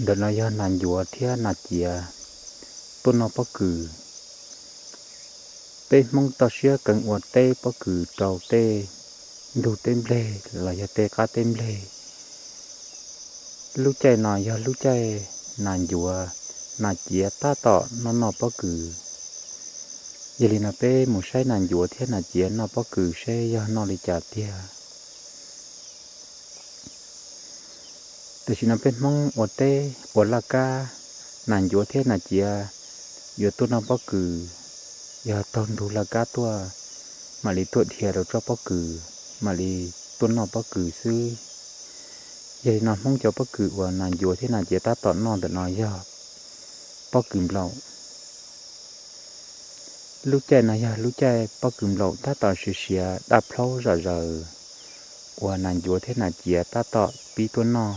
Ntawm no yog nas ncuav thiab nas ciav tuaj noj pob kws. Peb Hmoob toj siab keev ua teb pob kws rau tej ntug teb nplej los yog tej qab teb nplej. Lub caij no yog lub caij nas ncuav nas ciav tab tom noj noj pob kws. Yog li no peb mus saib nas ncuav thiab nas ciav noj pob kws seb yog noj li cas tiag. Tam sim no peb Hmoob ua teb ua laj kab, nas ncuav thiab nas ciav yuav tuaj noj pob kws, yog taug ntug laj kab tuaj, mam li tuaj dhia rau tsob pob kws, mam li tuaj noj pob kws xwb. Yog li no Hmoob cov pob kws uas nas ncuav thiab nas ciav tab tom noj ntawm no yog pob kws nplaum. Lub caij no yog lub caij pob kws nplaum tab tom siav siav daj plhaub zom zaws uas nas ncuav thiab nas ciav tab tom pib tuaj noj.